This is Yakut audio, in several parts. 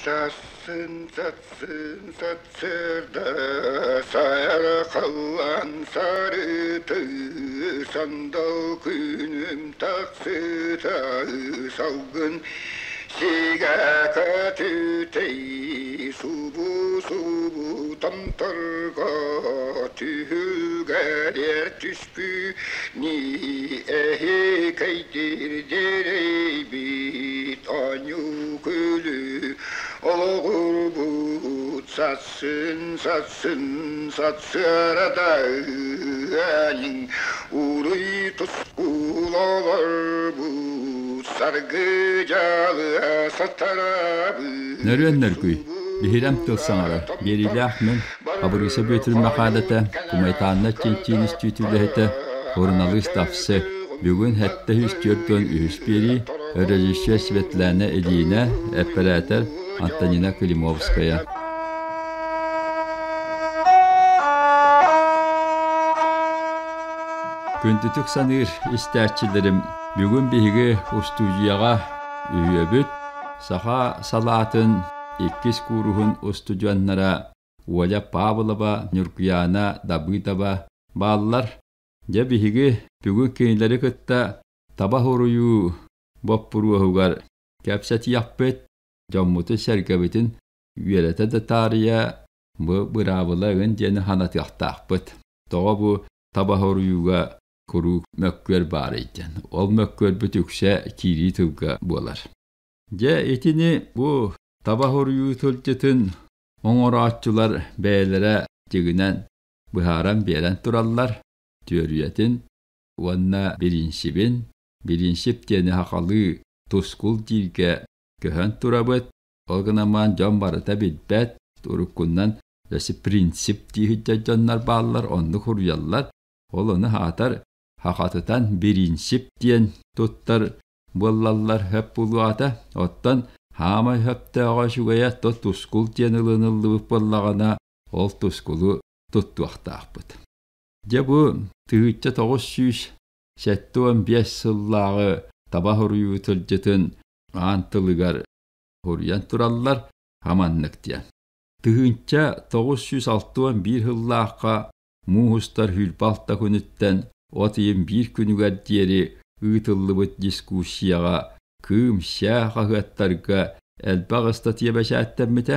Сассын, сассын, сарсыарда сайара халлаан сарыты, сандал күнүм тахсыта, салгын сигэ көтүтэй, субу-субу томторго түһүлгэрэр түспү, ни эһикэйдир дьирэйбит оонньуу күлүү Олоҕурбут сассын, сассын, сарсыарда ыаньыҥ, уруй тускул олорбут саргы дьалыа сатарабыт. Нөрүөн нөргүй, биһирэм тыл саҥарар, биэриилээх мин, Хабырыыса Бүөтүр Мэхээлэтэ, Кумайтаанна чинчиин үстүүтү үлэһитэ, суруналыыс Тапсы, бүгүн 743 биэрии, режиссер Светлана Ильина, эппэрээтэр Антонина Климовская. Күндүтүк саныыр истээччилэрим, бүгүн биһиги устуудьуйаҕа үһүөбүт, саха салаатын иккис кууруһун устудьуоннара Оля Павлова, Ньургуйаана Дабыдова бааллар. Дьэ биһиги бүгүн кинилэри кытта таба суруйуу боппуруоһугар кэпсэтиэхпит, дьоммутун-сэргэбитин үөрэтэ да таарыйа бу быраабыла ыгын диэни санатыахтаахпыт. Тоҕо бу таба суруйууга куруук мөккүөр баарый диэн. Ол мөккүөрбүт үксэ киирии тылга буолар. Дьэ итини бу таба суруйуу тылдьытын оҥорооччулар бэйэлэрэ дьиҥинэн быһааран биэрэн тураллар, түөрүйэтин уонна бириинсибин Бириинсип диэни сахалыы тускул дииргэ көһөн турабыт. Ол гынан баран дьон барыта билбэт, уруккунан өссө принцип дии сылдьар дьоннор бааллар, оннук суруйаллар. Ол ону аатар сахатытан бириинсип диэн туттар буоллаллар сөп буолуоҕа. Оттон хаамай сөптөөҕө үчүгэйэ то тускул диэн ылыныллыбыт буоллаҕына, ол тускулу туттуохтаахпыт. Дьэ бу 1975 сыллааҕы таба суруйуу тылдьытын аан тылыгар суруйан тураллар хаманнык диэн. 1961 сыллаахха муус устар сүүрбэ алта күнүттэн от ыйын биир күнүгэр диэри ыытыллыбыт дискуссияҕа Кыым, Сээ хаһыаттарга элбэх ыстатыйа бэчээттэммитэ.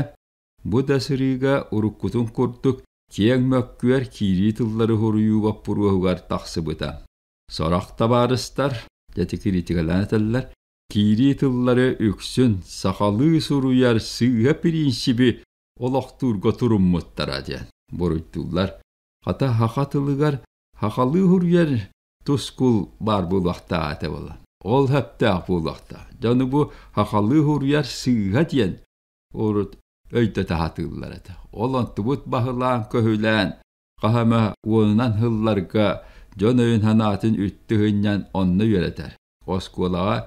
Бу да сырыыга уруккутун курдук киэҥ мөккүөр киирии тыллары суруйуу боппуруоһугар тахсыбыта. Сорох табаарыстар, дьэ кириитикэлээн этэллэр, киирии тыллары үксүн сахалыы суруйар сыыһа бириинсиби олохтуурга туруммуттара диэн буруйдууллар. Хата саха тылыгар сахалыы суруйар тускул баар буолуохтаах этэ буолла. Ол сөптөөх буолуохтаах. Дьону бу сахалыы суруйар сыыһа диэн урут өйдөтө сатыыллар этэ. Ол онтубут баһылаан-көһүлээн хаһа эмэ уонунан сылларга дьон өйүн-санаатын үттү сынньан онно үөрэтэр. Оскуолаҕа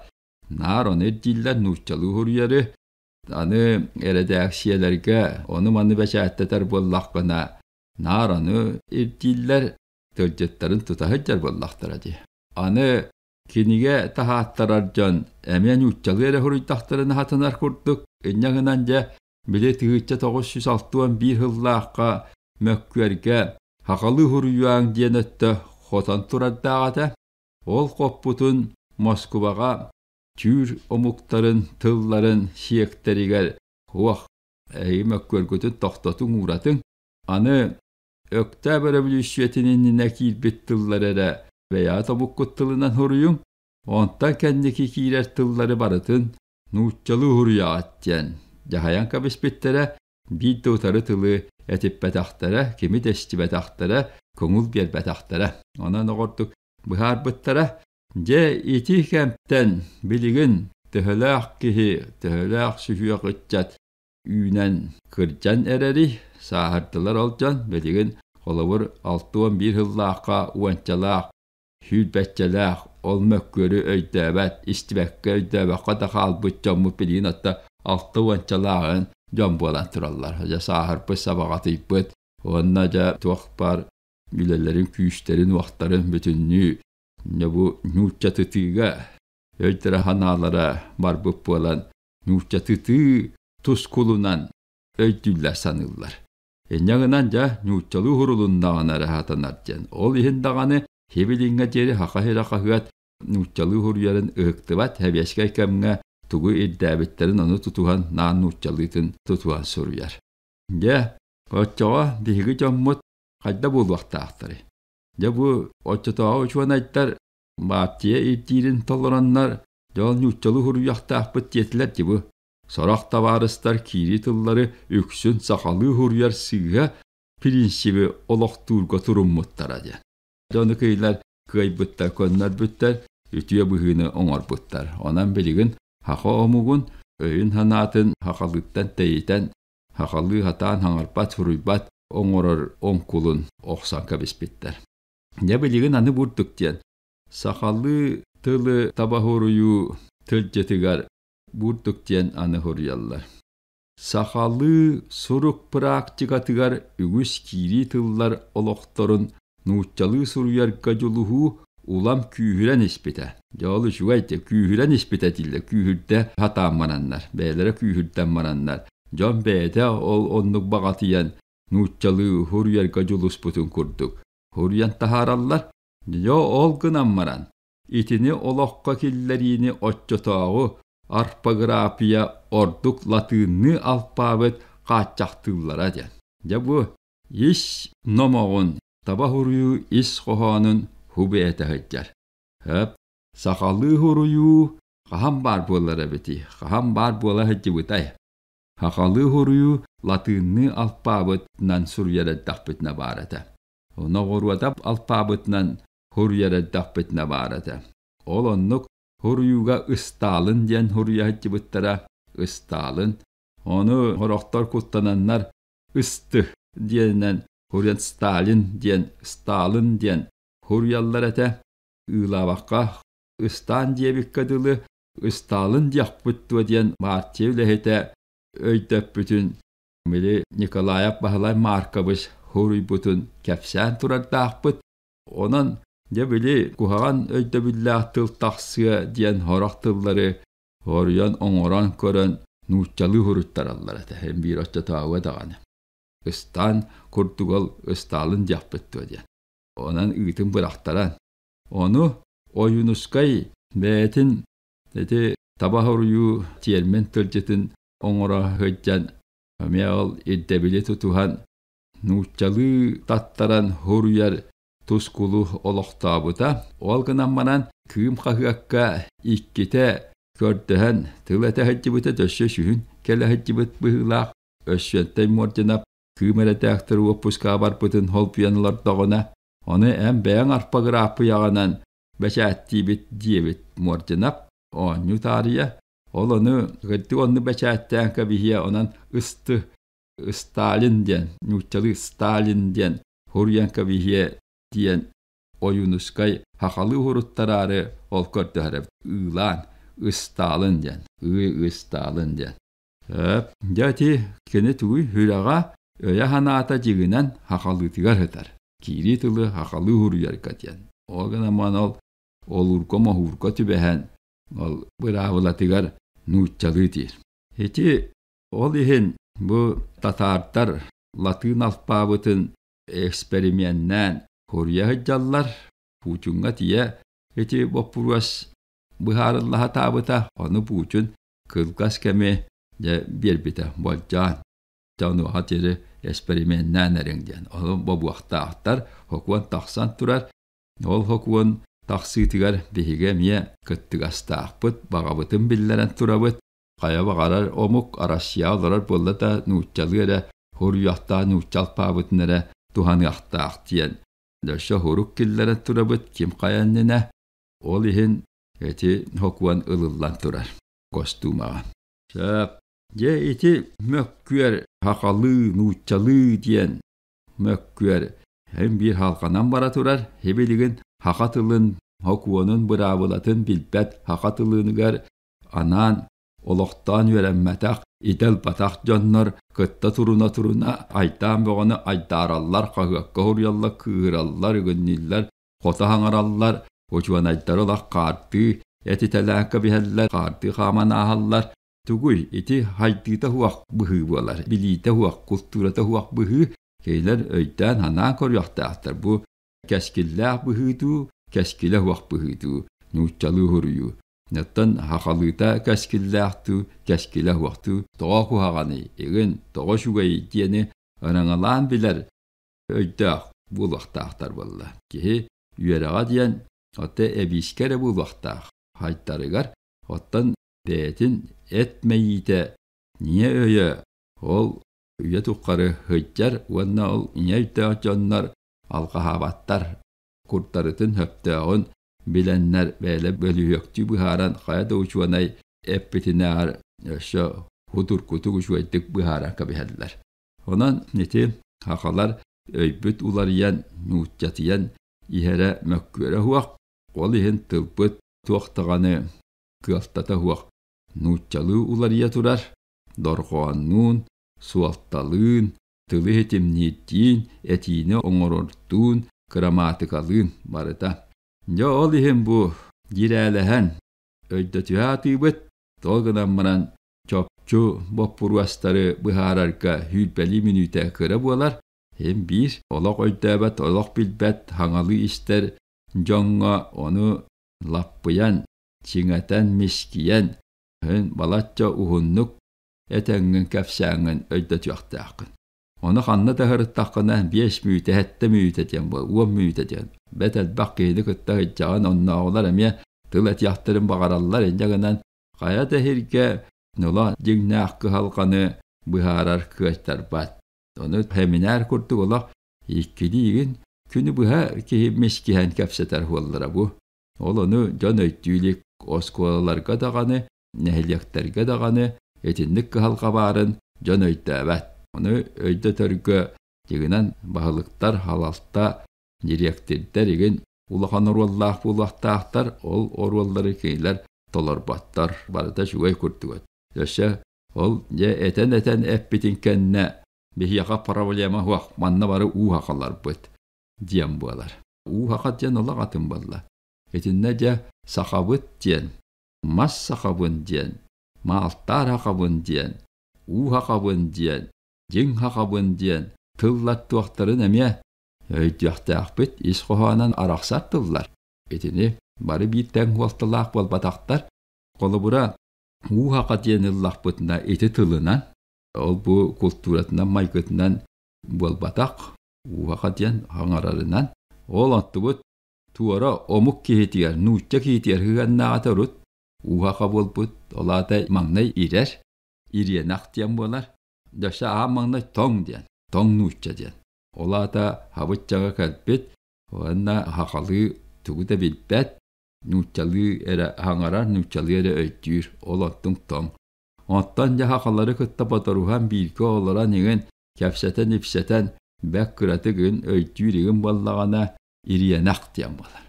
наар ону ирдииллэр нууччалыы суруйары, аны эрэдээксийэлэргэ ону-маны бэчээттэтэр буоллаххына наар ону ирдииллэр, тылдьыттарын тута сылдьар буоллахтара дии. Аны кинигэ таһааттарар дьон эмиэ нууччалыы эрэ суруйдахтарына сатанар курдук, инньэ гынан дьэ били 1961 сыллаахха мөккүөргэ сахалыы суруйуаҥ диэн өттө хотон турардаах этэ. Ол хоппутун Москубаҕа түүр омуктарын тылларын сиэктэригэр суох эһиги мөккүөргүтүн тохтотуҥ ууратыҥ. Аны Өктөөп өрөбүлүүссүйэтин иннинэ киирбит тыллар эрэ бэйэҕэ тобуккут тылынан суруйуҥ, онтон кэнники киирэр тыллары барытын нууччалыы суруйаҕыт диэн дьаһайан кэбиспиттэрэ, биир да утары тылы этиппэтэхтэрэ, кими да истибэтэхтэрэ, көҥүл биэрбэтэхтэрэ. Онон оҕордук быһаарбыттара. Дьэ ити кэмтэн билигин төһөлөөх киһи, төһөлөөх сүһүөх ыччат үүнэн кырдьан эрэри сааһырдылар ол дьон билигин холобур 61 сыллаахха уончалаах сүүрбэччэлээх ол мөккүөрү өйдөөбөт истибэккэ өйдөөбөххө да хаалбыт дьоммут билигин отто алта уончалааҕын дьон буолан тураллар дьэ сааһырбыт сабаҕатыйбыт уонна дьэ туох баар үлэлэрин күүстэрин уохтарын бүтүннүү дьэ бу нууччатытыыга өйдөрө санаалара барбыт буолан нууччатытыы тускулунан өйдүүллэр саныыллар. Инньэ гынан дьэ нууччалыы уһурулуннаҕына эрэ сатанар диэн. Ол иһин даҕаны Хибилиҥҥэ диэри Саха сирэ хаһыат нууччалыы уһуруйарын ыһыктыбат сэбиэскэй кэмҥэ тугу ирдээбиттэрин ону тутуһан наан нууччалыытын тутуһан суруйар. Дьэ, оччоҕо биһиги дьоммут хайда буолуохтаахтарый? Дьэ бу оччотооҕу учуонайдар баартыйа ирдиирин толороннор дьон нууччалыы уһуруйуохтаахпыт диэтилэр дии бу. Сорох табаарыстар киирии тыллары үксүн сахалыы уһуруйар сыыһа принциби олохтуурга туруммуттара диэн. Дьону кыйлар кыайбыттар, көннөрбүттэр, үтүө быһыыны оҥорбуттар. Онон билигин саха омугун өйүн-санаатын сахалыыттан тэйитэн, сахалыы сатаан саҥарбат, суруйбат оҥорор оҥкулун охсон кэбиспиттэр. Дьэ билигин аны бурдук диэн сахалыы тылы таба суруйуу тылдьытыгар бурдук диэн аны суруйаллар. Сахалыы сурук практикатыгар үгүс киирии тыллар олохторун нууччалыы суруйарга дьулуһуу улам күүһүрэн испитэ. Дьэ ол үчүгэй дьэ күүһүрэн испитэ дииллэр, күүһүрдэ сатаан бараннар, бэйэлэрэ күүһүрдэн бараннар, дьон бэйэтэ ол оннук баҕатыйан нууччалыы суруйарга дьулуспутун курдук суруйан таһаараллар. Дьэ ол гынан баран Итини олоххо киллэриини оччотооҕу орфография ордук латыынныы алпаабыт хааччахтыыллара диэн. Дьэ бу ис номоҕун таба суруйуу ис хоһоонун хубу этэ сылдьар. Хөп, сахалыы суруйуу хаһан баар буолар эбитий? Хаһан баар буола сылдьыбытай? Сахалыы суруйуу латыынныы алпаабытынан суруйар эрдэхпитинэ баар этэ. Ноҕуруодап алпаабытынан суруйар эрдэхпитинэ баар этэ. Ол оннук суруйууга Ыстаалын диэн суруйа сылдьыбыттара. Ыстаалын. Ону сорохтор куттананнар Ысты диэнинэн суруйан Сталин диэн Сталин диэн суруйаллар этэ. Ыылаабакка Ыстаан диэбиккэ дылы Ыстаалын диэхпит дуо диэн партия үлэһитэ өйдөппүтүн били Николаев Баһылай Маркович суруйбутун кэпсээн турардаахпыт. Онон дьэ били куһаҕан өйдөбүллээх тыл тахсыа диэн сорох тыллары хоруйан оҥорон көрөн нууччалыы суруйтараллар этэ. Һин биир оччотооҕуга даҕаны. Ыстаан курдук ол Ыстаалын диэхпит дуо диэн. Онон ыытын бырахтаран. Ону Ойуунускай бэйэтин ити таба суруйуу тиэрмин тылдьытын оҥоро сылдьан эмиэ ол ирдэбили тутуһан нууччалыы таттаран суруйар тускулу олохтообута. Ол гынан баран Кыым хаһыакка иккитэ көрдөһөн тыл этэ сылдьыбыта өссө сүһүн кэлэ сылдьыбыт быһыылаах. Өссүөнтэй Мординов Кыым эрэдээктэр уоппускаҕа барбытын холбуйан олордоҕуна, ону эн бэйэҥ арпагырааппыйаҕынан бэчээттиибит диэбит Мординов оонньуу таарыйа ол ону кырдьык оннук бэчээттээн кэбиһиэ онон ысты Сталин диэн, нууччалыы Сталин диэн суруйан кэбиһиэ диэн Ойуунускай сахалыы уһуруттараары ол көрдөһөр эбит. Ыылаан, Ыстаалын диэн, ыы Ыстаалын диэн. Дьэ ити кини тугуй сүрэҕэ, өйө-санаата дьиҥинэн сахалыытыгар сытар. Киирии тылы сахалыы уһуруйарга диэн. Ол гынан ол олуурга-моһуурга түбэһэн ол быраабылатыгар нууччалыы диир. Ити Ол иһин бу татаардар латыын алпаабытын эксперименнээн суруйа сылдьаллар. Путиҥҥа тиийэ ити боппуруос быһаарылла сатаабыта. Ону Путин кылгас кэми дьэ биэрбитэ болдьоон. Дьэ онуоха диэри эксперименнээн эриҥ диэн. Ону бобуохтаахтар. Сокуон тахсан турар. Ол сокуон тахсыытыгар биһиги эмиэ кыттыгастаахпыт, баҕабытын биллэрэн турабыт. Хайа баҕарар омук Россия олорор буолла да нууччалыы эрэ суруйуохтаах, нуучча алпаабытын эрэ туһаныахтаах диэн өссө сурук киллэрэн турабыт ким хайа иннинэ. Ол иһин ити сокуон ылыллан турар Госдумаҕа. Сөп. Дьэ ити мөккүөр сахалыы, нууччалыы диэн мөккүөр һин биир халҕанан бара турар. Һибилигин саха тылын сокуонун быраабылатын билбэт саха тылыныгар анаан олохтоон үөрэммэтэх, идэ ылбатах дьоннор кытта туруна-туруна айдаан бөҕөнү айдаараллар, хаһыакка суруйаллар, кыыһыраллар, үгүннүүллэр, хото саҥараллар, учуонайдары олох хаардыы этитэлээн кэбиһэллэр, хаардыы хааман ааһаллар. Тугуй, ити хайдыыта суох быһыы буолар, билиитэ суох, култуурата суох быһыы. Кинилэр өйдөөн-санаан көрүөхтээхтэр. Бу кэскиллээх быһыы дуу, кэскилэ суох быһыы дуу, нууччалыы суруйуу. Оттон сахалыыта кэскиллээх дуу, кэскилэ суох дуу, тоҕо куһаҕаный, игин тоҕо үчүгэйий диэни ыраҥалаан билэр өйдөөх буолуохтаахтар буолла. Киһи үөрэҕэ диэн оттон эбиискэ эрэ буолуохтаах хайтарыгар, оттон бэйэтин эт мэйиитэ, ийэ өйө ол үйэ тухары сылдьар уонна ол ийэ өйдөөх дьоннор алҕаһаабаттар, куртарытын сөптөөҕүн билэннэр бэйэлэр бөлүһүөктүү быһааран хайа да учуонай эппитинээҕэр өссө судургутук үчүгэйдик быһааран кэбиһэллэр. Онон ити сахалар өйбүт уларыйан, нууччатыйан иһэрэ мөккүөрэ суох, ол иһин тылбыт туох даҕаны кыалтата суох нууччалыы уларыйа турар, дорҕооннуун, суолталыын, тылы ситимниирдиин, этиини оҥорордуун, кырамаатыкалыын барыта. Дьэ ол иһин бу дьирээлэһэн өйдөтүһэ сатыыбыт, ол гынан баран чопчу боппуруостары быһаарарга сүүрбэлии мүнүүтэ кыра буолар. Иһин биир олох өйдөөбөт, олох билбэт, саҥалыы истэр дьоҥҥо ону лаппыйан, чиҥэтэн, мискийэн, балачча уһуннук этэҥҥин, кэпсээҥҥин өйдөтүөхтээххин. Ону ханна да сырыттаххына 5 мүнүүтэ, 7 мүнүүтэ диэн буол, 10 мүнүүтэ диэн. Бэт элбэх киһини кытта сылдьаҕын, оннооҕулар эмиэ тыл этиэхтэрин баҕараллар, инньэ гынан хайа да сиргэ нула дьиҥнээх кыһалҕаны быһаарар кыайтарбат. Ону сэминээр курдук олох иккилиигин күнү быһа киһи мискиһэн кэпсэтэр буоллара бу. Ол ону дьон өйдүү илик оскуолаларга даҕаны, нэһилиэктэргэ даҕаны итинник кыһалҕа баарын дьон өйдөөбөт. Ону өйдөтөргө дьиҥинэн баһылыктар, халалта, дириэктирдэр игин улахан оруоллаах буолуохтаахтар, ол оруоллары кинилэр толорботтор. Барыта үчүгэй курдук. Өссө ол дьэ этэн-этэн эппитин кэннэ биһиэхэ проблема суох, манна бары уу сахаларбыт диэн буолар. Уу саха диэн олох атын буолла. Итиннэ дьэ сахабыт диэн, мас сахабын диэн, маалтаар сахабын диэн, уу сахабын диэн, дьиҥ сахабын диэн тыллар туохтарын эмиэ өйдүөхтээхпит, ис хоһоонун арахсар тыллар. Итини бары биир тэҥ суолталаах буолбатахтар. Холобура, уу саха диэн ыллахпытына ити тылынан, ол бу култууратынан, майгытынан буолбатах, уу саха диэн хаҥарарынан. Ол онтубут туора омук киһитигэр, нуучча киһитигэр сыһыаннааҕыта урут уу саха буолбут, ол аата маҥнай ирэр, ириэнэх диэн буолар. Өссө аан маҥнай тоҥ диэн, тоҥ нуучча диэн. Ол аата хабыччаҕа кэлбит уонна сахалыы тугу да билбэт, нууччалыы эрэ хаҥарар, нууччалыы эрэ өйдүүр, ол оттуҥ тоҥ. Оттон дьэ сахалары кытта бодоруһан бииргэ олорон иҥин кэпсэтэн-ипсэтэн бэрт кыратык игин өйдүүр игин буоллаҕына ириэнэх диэн буолар.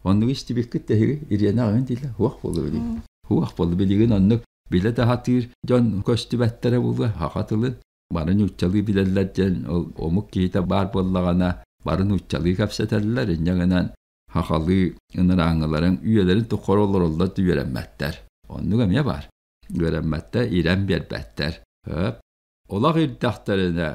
Оннук истибиккит да эһиги ириэнэх игин дииллэр суох буолуо билигин. Суох буолуо билигин оннук билэ да сатыыр дьон көстүбэттэрэ буолуо саха тылын бары нууччалыы билэллэр диэн ол омук киһитэ баар буоллаҕына бары нууччалыы кэпсэтэллэр инньэ гынан сахалыы ынырааҥҥыларын үйэлэрин тухары олороллор да үөрэммэттэр. Оннук эмиэ баар. Үөрэммэттэр, ирэн биэрбэттэр. Хөп. Олох ирдэхтэринэ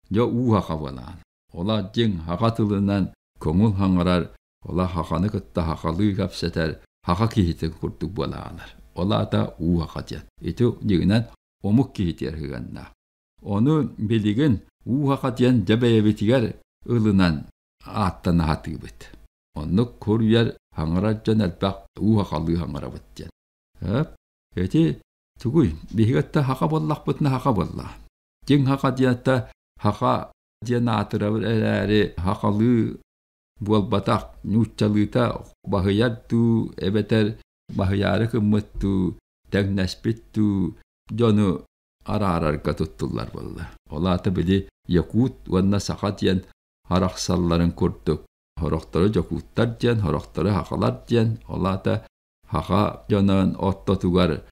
дьэ уу саха буолаҕын. Олох дьиҥ саха тылынан көҥүл хаҥарар, олох саханы кытта сахалыы кэпсэтэр саха киһитин курдук буолаҕынар. Ол аата уу саха диэн. Ити дьиҥинэн омук киһитигэр сыһыаннаах. Ону билигин уу саха диэн дьэ бэйэбитигэр ылынан ааттана сатыыбыт. Оннук суруйар, хаҥарар дьон элбэх уу сахалыы хаҥарабыт диэн. Ити тугуй, биһиги өттө саха буоллахпытына саха буолла. Дьиҥ саха диэн саха диэн аатырабыт эрээри сахалыы буолбатах, нууччалыыта баһыйар дуу, эбэтэр баһыйаары гыммыт дуу, тэҥнэспит дуу дьону араарарга туттуллар буолла. Ол аата били якут уонна саха диэн арахсалларын курдук сорохторо дьокууттар диэн, сорохторо сахалар диэн, ол аата саха дьонун ортотугар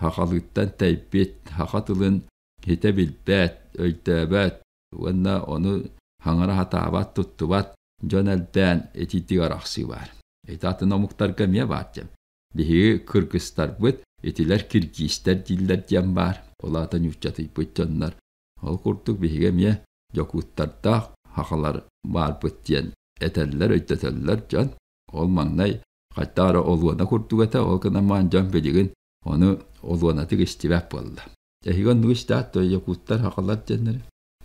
сахалыыттан тэйбит, саха тылын хитэ билбэт, өйдөөбөт уонна ону хаҥара сатаабат, туттубат дьон элбээн итиитик арахсыы баар. Ити атын омуктарга эмиэ баар диэн. Биһиги кыргызтарбыт. Итилэр киргизтэр дииллэр диэн баар. Ол аата нууччатыйбыт дьоннор. Ол курдук биһиги эмиэ дьокууттардаах хахалар баарбыт диэн этэллэр, өйдөтөллөр дьон. Ол маҥнай хайдах эрэ олуона курдук этэ, ол гынан баран дьон билигин ону олуонатык истибэт буолла. Эһиги оннугу истээт дуо, якуттар, хахалар диэннэри?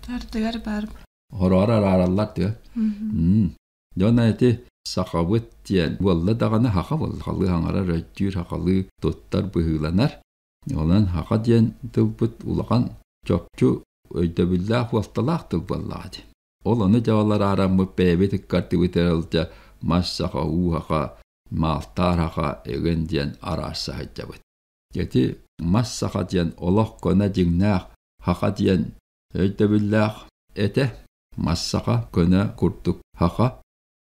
Ардыгар баар. Хороҕор араараллар тыа. Дьон ити сахабыт диэн буолла даҕаны хаха буолла. Халыы хаҥарар, өйдүүр, хахалыы туттар, быһыыланар. Онон хаха диэн тылбыт улахан чопчу өйдөбүллээх уолталаах тыл буоллаҕа дии. Ол ону дьавалар аараммыт бэйэбит ыккардыбыт эрэлдьэ мас саха, уу саха, маалтаар саха эгин диэн араасса сылдьабыт. Ити мас саха диэн олох көнө дьиҥнээх саха диэн өйдөбүллээх этэ. Мас саха көнө курдук саха.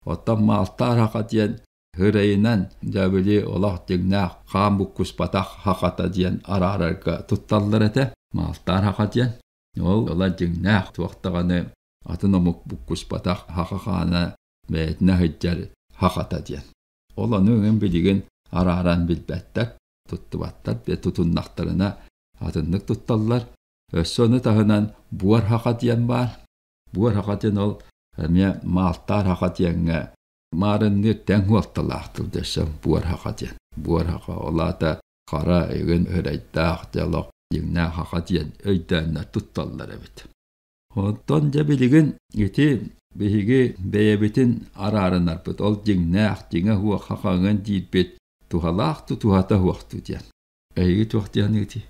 Оттон маалтаар саха диэн һырайынан дьэ били олох дьиҥнээх хаан буккуспатах сахата диэн араарарга тутталлар этэ. Маалтаар саха диэн. Ол ыла дьиҥнээх туох даҕаны атын омук буккуспатах саха хаана бэйэтинэ сылдьар сахата диэн. Ол ону ыҥын билигин арааран билбэттэр, туттубаттар, тутуннахтарына атыннык тутталлар. Өссө ону таһынан буор саха диэн баар. Буор саха диэн ол эмиэ маалтаар саха диэҥҥэ маарынныыр тэҥ уолталаах тыл өссө буор саха диэн. Буор саха ол аата хара игин ырайдаах дьолох дьиҥнээх саха диэн өйдөөннөр тутталлар эбит. Оттон дьэ билигин ити биһиги бэйэбитин араарынарбыт, ол дьиҥнээх, дьиҥэ суох хахаҥын диирбит туһалаах тутуһата суохтуу диэн. Эһиги туох диэхниҥитий?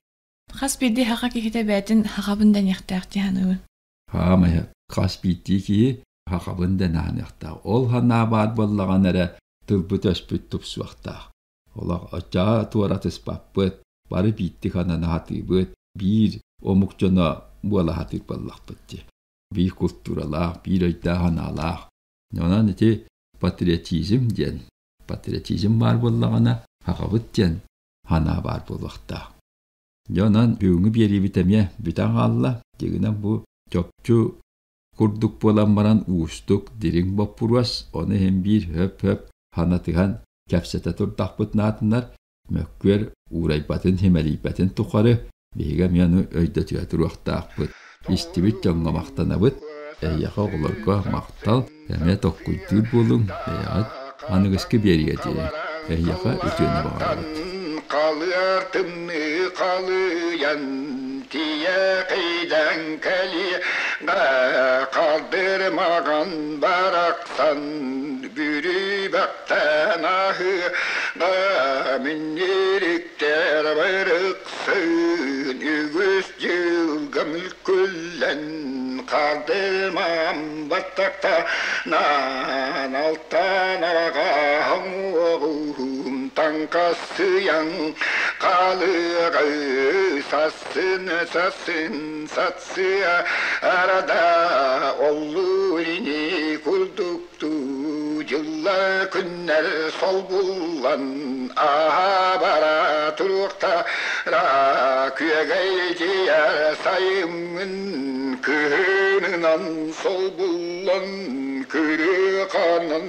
Хас биирдии хаха киһитэ бэйэтин хахабын дэниэхтээх дии саныыбын. Хаамай хас биирдии киһи хахабын дэнэһэниэхтээх. Ол санаа баар буоллаҕына эрэ тылбыт-өспүт тупсуохтаах. Олох оччоҕо туоратыспаппыт, бары биирдик анана сатыыбыт, биир омук дьоно буола сатыыр буоллахпыт дии. Биир култууралаах, биир өйдөөх-санаалаах. Онон ити патриотизм диэн, патриотизм баар буоллаҕына, сахабыт диэн санаа баар буолуохтаах. Дьэ онон бүгүҥҥү биэриибит эмиэ бүтэн хаалла. Дьиҥинэн бу чопчу курдук буолан баран уустук, дириҥ боппуруос, ону иһин биир хөп-хөп санатыһан кэпсэтэ турдахпыт наатынар мөккүөр уурайбатын, симэлийбэтин тухары биһиги эмиэ ону өйдөтүө туруохтаахпыт. Истибит дьоҥҥо махтанабыт, эһиэхэ оҕолорго махтал, эмиэ толкуйдуур буолуҥ, бэйэҕит аныгыскы биэриигэ диэри. Эһиэхэ үтүөнү баҕарабыт. Халыар тымныы халыйан тиийэ кэлиэ Халдырмаҕан барахсан бүрүбэхтэн аһыга минньириктэр барыксын үгүс дьылга мүлкүллэн хардырмам баттахтанан алтан аҕаһым уоҕум таҥхасыйан хаалыаҕы сасын сасын сатсыа арада оллур ини курдуктуу дьыллар күннэр солбуллан ааһа бара туруохтара күөгэйдийэр сайыммын кыһынынан солбуллан кырыаханан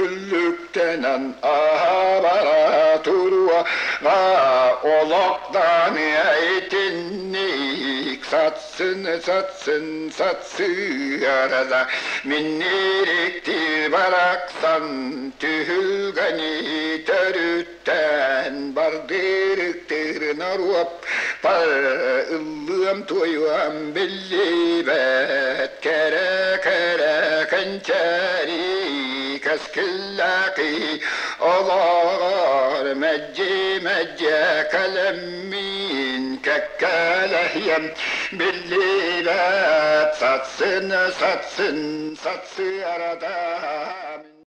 үллүктэнэн ааһа бара туруо олох итинник сатсын сатсын сатсыарада миннирикти бараксан түһүлгэни төрүттэн бардырыктыр норуоп пар ыллыам туойуам биллибэт кэрэ кэрэ кэнчээри кэскиллээхи олоҕор мэлдьи мэлдьи кэлэммин кэккэлэһиэм биллибэт сатсын сатсын сатсыарада.